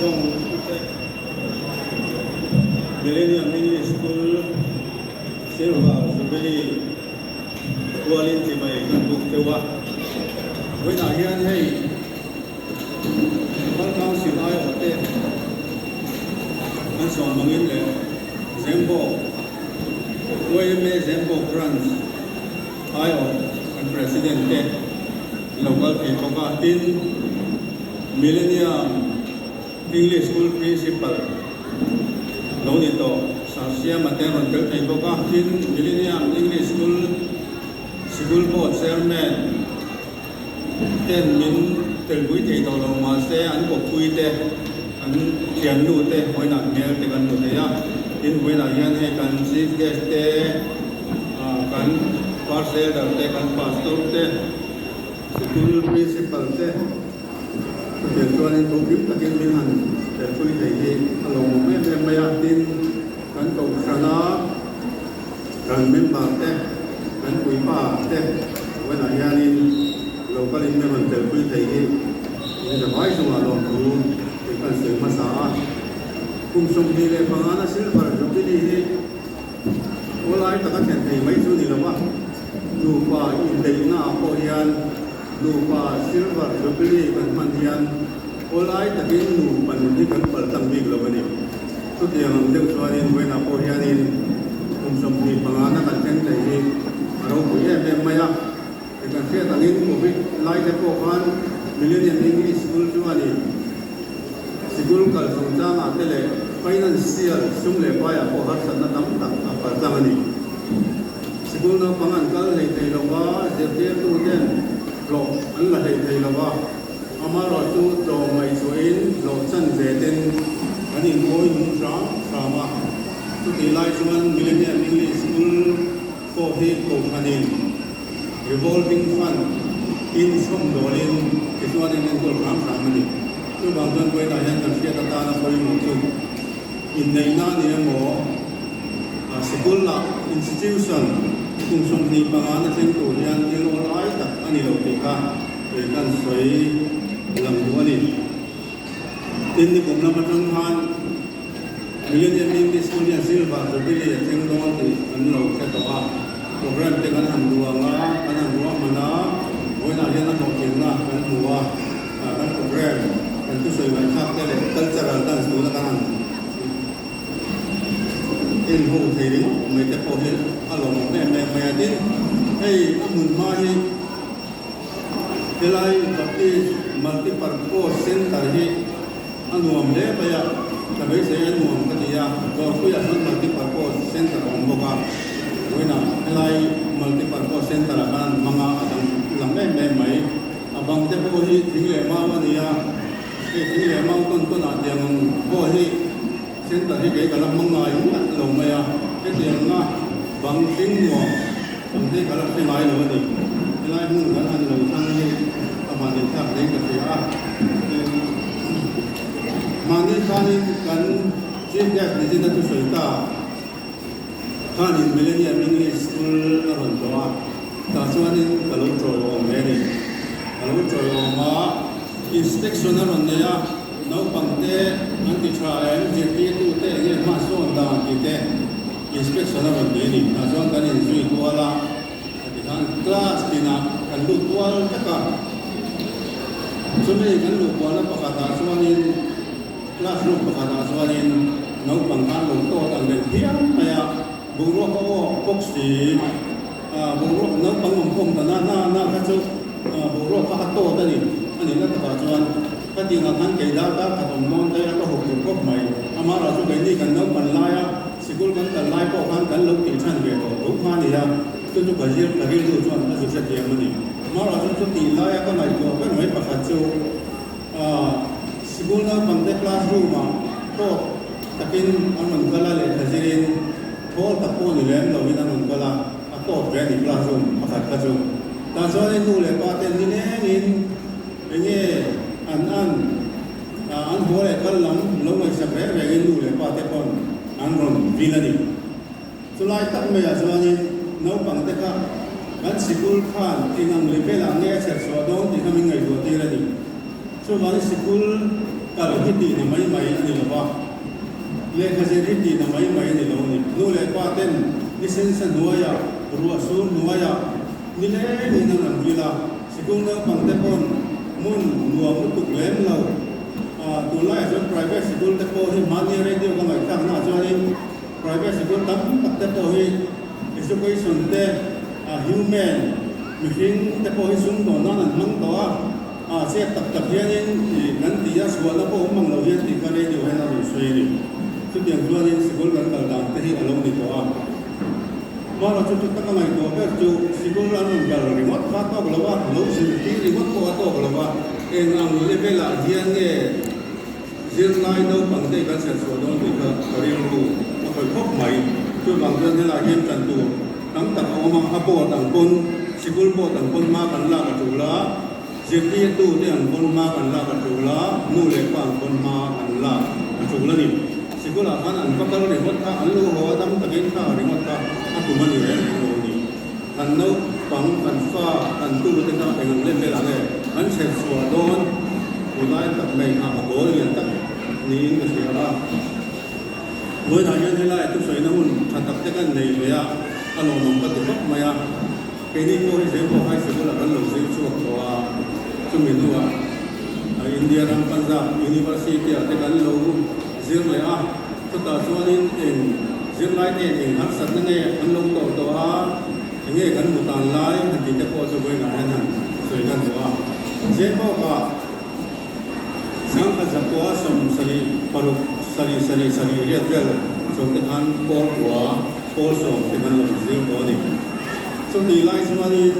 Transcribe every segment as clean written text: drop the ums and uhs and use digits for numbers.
zawng te Millennium English School Silver Jubilee kualin chibai kan buk teuh a. Vawiinah hian hei Local Council aiawh te an sawm angin leh Zembawk YMA Zembawk Branch aiawh an President te an lo kal thei bawk a. Tin, Millennium English School Principal lo ni tawh Sir Siama te an rawn tel thei bawk a. Tin, Millennium English School Sikul Board Chairman ten min telpui thei tawh lo mahse an kawppui te, an thiannu te vawiinah hmel te kan hmu thei a. Tin, vawiinah hian hei kan Chief Guest te, kan First Elder te, kan Pastor te, Sikul Principal te chutiang chuanin thu kim takin min han telpui thei hi a lawmawm em em mai a. Tin, kan kohhrana Kan member te, kan puipa te vawiinah hianin local in rawn telpui thei hi in zavai chungah lawmthu tih kan sawi hmasa a. Kum 25 na Silver Jubilee hi awlai taka thlen thei mai chu ni lo va, nupa inbeihna ah pawh hian nupa Silver Jubilee kan hman hian awlai takin nupa nun hi kan paltlang bik lo a ni. Chutiang ang deuh chuanin vawiinah pawh hianin kum 25 na kan thleng thei hi a ropui em em mai a. Hei kan hriat angin Covid lai te pawh khan Millennium English School chuanin sikul kal chungchangah te leh financial sum leh paiah pawh harsatna tam tak a paltlang a ni. Sikul naupang an kal hlei thei lo va, zirtirtu ten hlawh an la hlei thei lo va. Amaherawhchu tlawm ngaihtuahin hlawh chan ve ten kan inhawi nung hram hram a, chutih lai chuan Millennium English School pawh hi kohhranin revolving fund in chhawmdawlin tichuan in enkawl hram hram a ni. Chuvang chuan vawiinah hian kan hriat atana pawimawh chu inneihna a ni emaw, sikul lah institution kum 25 na thleng tur hian thil awlai tak a ni lo tih kha Kei kan sawi lang duh a ni. Tin, nikum lam atang khan Millennium English School hian Silver Jubilee a thleng dawn tih kan lo hre tawh a. Programme te kan han duh ang a, kan han ruahman a, vawiinah hian a hlawhtlinna kan hmu a, kan programme kan thusawi ngaihthlak te leh cultural dance tuna kan han en ho thei ringawt mai te pawh hi a lawmawm em em mai a. Tin, hei a hmun hma hi. Helai Baptist Multipurpose Centre hi a nuam hle mai a, ka beisei a nuam ka ti a, Dawrpuiah sawn Multipurpose Centre a awm bawk a, vawiinah helai Multipurpose Centre ah khan an hmang a, a dang lam em em mai. A bang te pawh hi thing leh mau a ni a, hei thing leh mau tawn tawn ah tiang ang pawh hi Centre hi kei ka la hmang ngai miah lo mai a, hetianga bang hring nuam ang hi ka la hre ngai lo a ni. Helai hmun kan han lo thlang hi a van inthlak hle ka hria a. Tin, mahni khanin kan Chief Guest ni chin a thusawi ta khanin Millennium English School a rawn tlawh a, tah chuanin ka lo ṭawiawm ve a ni. Ka lo ṭawiawm a, inspection a rawn nei a. Naupangte an ti tha em? Zirtirtute eng nge hma sawn dan tih te inspection a rawn ti a ni. Tah chuan kan inzui kual a, a ti khan class tinah kan lut kual vek a. Chumi kan luh kualna pakhatah chuanin classroom pakhatah chuanin naupang khan lo tawt ang reng phian mai a, boruak a awk bawk si. Boruak naupang awm khawm ta na na na kha chu boruak kha a tawt a ni. A nihna takah chuan ka tih ngah khan kei dar dar khat awm dawn daih a ka hup duh khawp mai. Amah erawh chu keini kan naupan laia sikul kan kal lai pawh khan kan lo tih than ve tawh tho kha a ni a, chu chu ka zir ka rilru chuan a zu hrethiam a ni. Amah erawh chu chu tih laia ka ngaihtuah ber mai pakhat chu sikul naupangte classroom ah tawt takin an rawn kal a lehkha zirin, Thawl tak pawh ni lem loin a rawn kal a, a tawp ve a ni classroom pakhat kha chu. Tah chuanin nu leh pa ten nilengin enge an an an haw leh kal lam lo ngaihsak reng rengin nu leh pa te pawn an rawn vil a ni. Chulai tak maiah chuanin naupang te kha kan sikul khan eng ang level ah nge a chherchhuah dawn tih kha min ngaihtuah tir a ni. Chuvangin sikul. kal hi tihna mai mai a ni lo va, lehkha zir hi tihna mai mai a ni lo a ni. Nu leh pa ten ni sensa hnuaiah, ruah sur hnuaiah ni lengin an rawn vil a, sikul naupang te pawn hmun nuam lutuk lem lo. Tunlaiah chuan private sikul te pawh hi mahni radio ka ngaihthlaknaah chuanin private sikul tam tak te pawh hi education te, human, mihring te pawh hi sumdawn nan an hmang tawh a. A chep tak tak hianin ih kan ti a, sualna pawh awm mang lo hian tih kha radio hian a rawn sawi a ni. Chutiang chuanin sikul kan kal dan te hi a lo ni tawh a. Hmara chu chu taka ngaihtuah ber chu sikul an rawn kal ringawt kha a tawk lo a, lo zirtir ringawt pawh a tawk lo a, eng ang level ah hian nge zirlai naupang te kan serh chhuah dawn tih kha ka rilru a khawih khawp mai. Chuvang chuan helai hian tan tur tam tak a awm a, a board ang pawn sikul board ang pawn hma kan lak a tul a, Zirtirtu te an pawn hma kan lak a tul a, nu leh pa an pawn hma an lak a tul a ni. Sikulah khan an va kal ringawt kha, an lo haw a dam takin kha ringawt kha a tum a ni reng reng lo a ni. Kan naupang, kan fa, kan tu te kha eng ang level ah nge an chher chhuah dawn tunlai tak mai kha a goal lian tak niin ka hria a. Vawiinah hian helai thusawiina hun tha tak te kan nei ve a, a lawmawm ka ti khawp mai a. Keini pawh hi Zepawh High School-ah kan lo zir chhuak tawh a, chumi hnuah India ram Punjab University-ah te kan lo zir leh a, chutah chuanin eng zirlai te eng harsatna nge an lo tawh tawh a, enge kan hmu tan lai han tih te pawh chu vawiinah hian han sawi kan duh a. Zepawkah Sangkhat zakua 76 sarih sarih sarih riat vel chho te khan pawl kua pawl sawm te kan lo zir tawh a ni. Chutih lai chuanin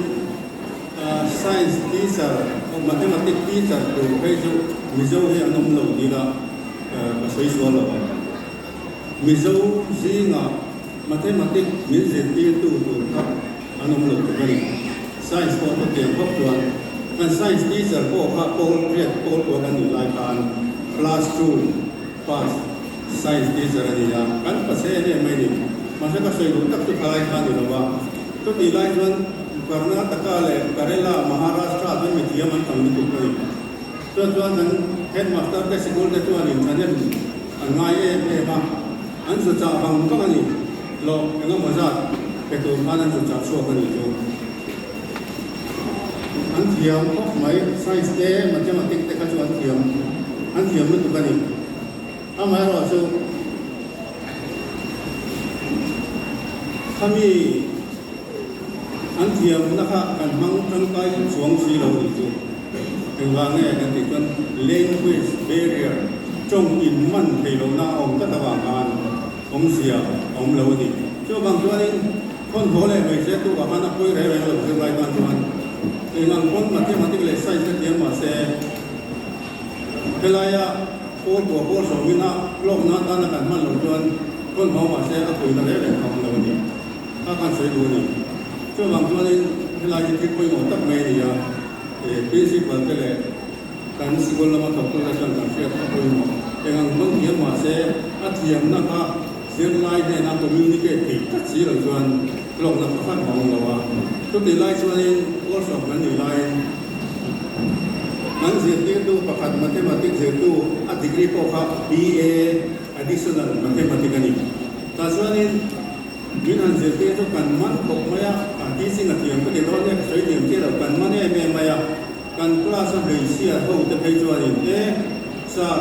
Science teacher, Mathematic teacher tur phei chu Mizo hi an awm lo tih lah ka sawi sual lo ang. Mizo zingah Mathematic min zirtirtu tur kha an awm lo tuk a ni. Science pawh chu tiang khawp chuan kan science teacher pawh kha pawl riat pawl pawh kan nih lai khan class two pass science teacher a ni a, kan pase em em mai ni. Mahse ka sawi duh tak chu thalai kha a ni lo va. Chutih lai chuan Karnataka leh Kerala, Maharashtra chuan mithiam an tam lutuk a ni. Chuan chuan kan headmaster te sikul te chuan inthahnem an ngai em em a, an zu chah vang vang a ni. Hlawh eng emaw zat pe tur khan an zu chah chhuak a nih chu. An thiam khawp mai, science te, mathematics te kha chu an thiam, an thiam lutuk a ni. Amaherawhchu, khami an thiamna kha kan hmang tangkai chuang si lo a nih chu. Engvang nge kan tih chuan language barrier, tawng inman thei lohna a awm tlat avang khan awmzia a awm lo a ni. Chuvang chuanin thawnthaw leh hmeichhe tukah khan a pawi reng reng lo zirlai tan chuan eng ang pawn mathematics leh science te thiam mah se helaia pawl kua pawl sawmina hlawkna atana kan hman loh chuan thawnthaw mah se a puina reng reng kha a awm lo a ni. Kha khan sawi duh a ni. Chuvang chuanin helai hi thil pawimawh tak mai a ni a, principal te leh kan sikul lama thawktute chuan kan hriat a pawimawh. Eng ang hmang thiam mah se a thiamna kha zirlai hnena communicate thei tlat si lo chuan hlawkna pakhat a awm lo a. Chutih lai chuanin workshop kan nih laiin kan zirtirtu pakhat mathematics zirtu a degree pawh kha BA additional mathematics a ni. Tah chuanin. Min han zirtir chu kan man khawp mai a, a teaching a thiam ka ti dawn nia ka sawi thiam chiah lo, kan man em em mai a, kan class a hmeichhia ho te phei chuanin e sir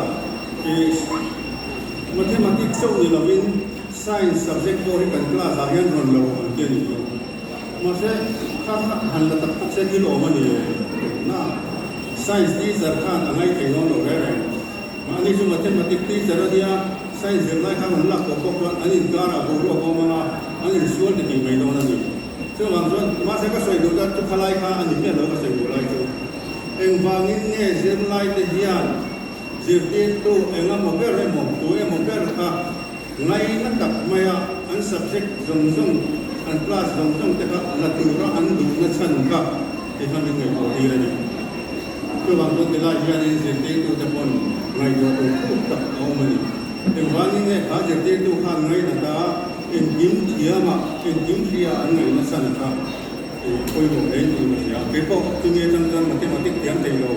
i mathematics chauh ni lovin science subject pawh hi kan class ah hian rawn lo ang ti a nih chu. Mahse kha kha han la tak tak se thil awm a ni e na science teacher khan a ngaithei dawn lo reng reng. Mahni chu mathematics teacher a nia, science zirlai kha rawn lak tawh pawh chuan an inkarah boruak a awm ang a, an insual ti tih mai dawn a ni. Chuvang chuan mahse ka sawi duh tak chu khalai kha a ni miah lo ka sawi duh lai chu. Engvangin nge zirlai te hian zirtirtu engemaw ber emaw tu emaw ber kha ngaina tak maia an subject zawng zawng, an class zawng zawng te kha la tura an duhna chhan kha ti kha min ngaihtuah tir a ni. Chuvang chuan tilai hianin zirtirtute pawn ngaihtuah tur khuk tak a awm a ni. Engvangin nge kha zirtirtu khan ngainat a, engkim thiamah, engkim hriaah an ngaihna chhan kha pawimawh hle niin ka hria. Kei pawh chumi atang chuan mathematics thiam thei lo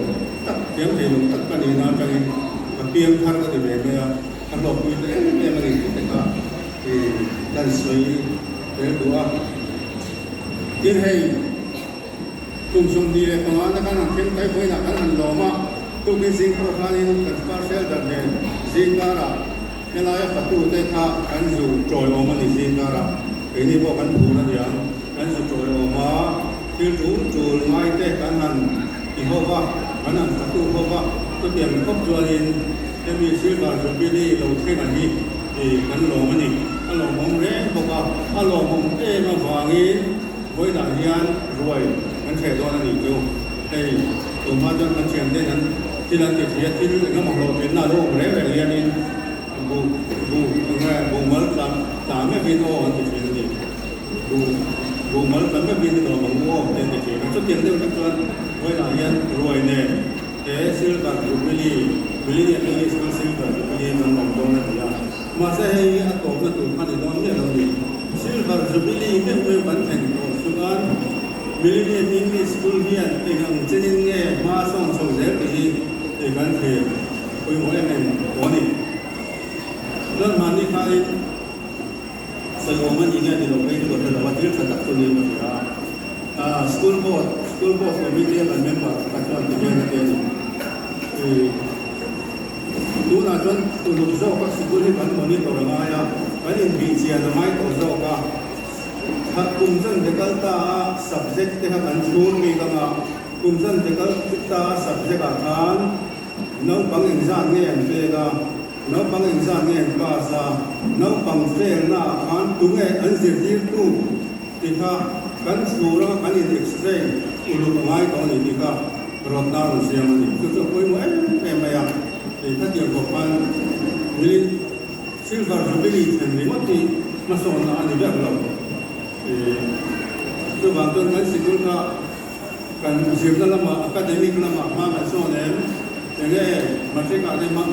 tak, thiam thei lo tak ka nihna atangin ka. piang thar ka ti ve mai a, ka hlawkpui ta em em a ni tih te kha kan sawi tel duh a. Tin hei kum 25 na kan han thleng tai vawiinah kan han lawm a, tukin zing pawh khanin kan first elder nen zingkarah helaia fatute kha kan zu tawiawm a ni zingkarah keini pawh kan phur a niang kan zu tawiawm a, thil tul tul ngaite kan han ti ho va, kan han fatu ho va, chutiang khawp chuanin hemi Silver Jubilee lo thleng a hi kan lawm a ni. A lawmawm reng bawk a, a lawmawm em avangin vawiinah hian ruai kan hreh dawn a nih chu. Hei tunhma chuan kan thiam ten an thil an ti thei a, thil engemaw hlawhtlinna a lo awm reng reng hianin buh buh enge buhmal tla tla meuhin aw an ti thin a ni. Buh buhmal tla meuhin lawm ang u aw te an ti thin a, chutiang deuh tak chuan vawiinah hian ruai nen he Silver Jubilee, Millennium English School Silver Jubilee kan awm dawn a ni a. Mahse hei hi a tawpna tur kha ni dawn miah lo ni. Silver Jubilee meuh meuh kan thlen tawh chuan Millennium English School hian eng ang chenin nge hma sawn chho zel tih hi tih kan thlir pawimawh em em tawh a ni. Chuan mahni khanin sawiawm a ni nge ni lo phei chu ka hre lo a, thil tha tak chu niin ka hria a. School Board, School Board Committee a kan member pakhat chuan ti hian a ti a ni. Tunah chuan uluk zawka sikul hi kan monitor a ngai a, kan inbihchian a ngai tawh zawk a. Khat kum zan ve kal ta a subject te kha kan thlur bik ang a, kum zan ve kal ta a subject ah khan naupang engzat nge an fail a, naupang engzat nge an pass a, naupang fail na ah khan tunge an zirtirtu tih kha kan thlur anga kan in x-ray uluk a ngai tawh a ni tih kha Rawtna rawn siam a ni. Chu chu a pawimawh em em mai a, hei khatiang khawp khan Milin Silver Jubilee thlen ringawt hi hmasawnna a ni ber lo. Chuvang chuan kan sikul kha kan zirna lamah, academic lamah hma kan sawn em, enge matric ah te hma,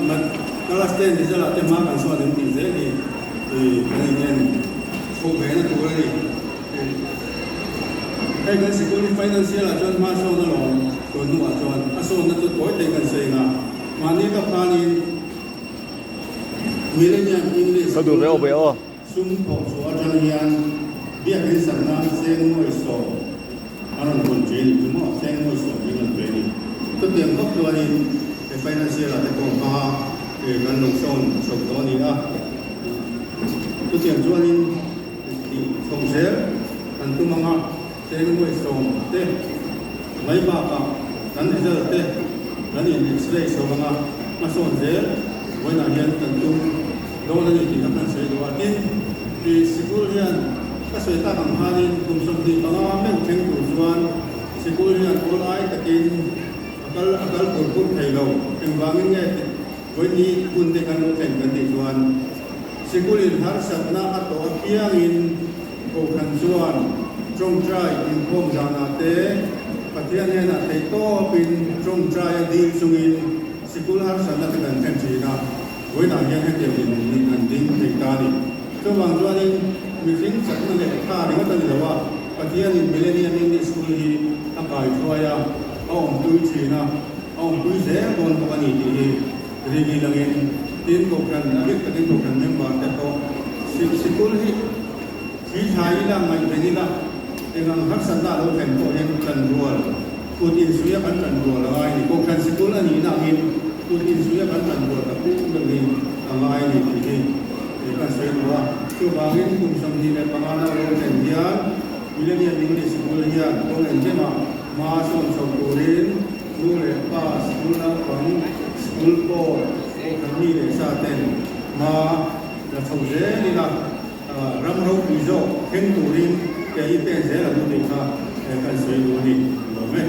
class ten result ah te hma kan sawn em tih zel hi kan inen chhoh ve na tur a ni. Hei kan sikul hi financial ah chuan hma sawn alawm tun hnuah chuan a sawnna chu tawi thei kan sawi nga mahni ka phanin Millennium English Ka duh reuh ve aw. Sum thawh chhuah atang hian biakin sak nan cheng nuai sawm a rawn hawn ṭhin ni chu maw cheng nuai sawm hi rawn pe a ni. Chutiang khawp chuanin he financial ah te pawh hma kan lo sawn chho tawh a ni a. Chutiang chuanin Tih chho zel kan tum anga cheng nuai sawm te mai bakah kan result te kan in x-ray chho anga hmasawn zel vawiinah hian kan tum dawn a ni tih kha kan sawi duh a. Tin, ih sikul hian ka sawi tak ang khanin kum 25 meuh thleng tur chuan sikul hian awl ai takin a kal a kal pur pur thei lo. Engvangin nge vawiin hun te kan lo thlen kan tih chuan Sikulin harsatna a tawh apiangin Kohhran chuan tawngtai inkhawm zanah te Pathian hnenah theihtawpin tawngtai a dil chungin sikul harsatna te kan thlen thin a, vawiinah hian hetiang dinhmun hi kan ding thei ta a ni. Chuvang chuanin mihring chakna leh tha ringawt a ni lo a, Pathianin Millennium English School hi a kaihruai a, a awmpui thin a, a awmpui zel dawn bawk a ni tih hi Rigi langin tin Kohhran a bik takin Kohhran member te pawh sikul hi thli thlai ila ngaihven ila eng ang harsatna a lo thlen pawh hian tan rual kut insuia kan tan rual a ngai a ni. Kohhran sikul a nihna angin kut insuia kan tan rual tak deuh deuh hi a ngai a ni tih hi kan sawi duh a. Chuvangin kum 25 na lo thlen hian Millennium English Sikul hian kawng engkemah hma sawn chho turin Nu leh pa, school naupang, school board, kohhran mi leh sa ten hma la chho zel ila ram ropui zawk thleng turin ke i pen zel ang u tih kha kan sawi duh a ni. Lawm e.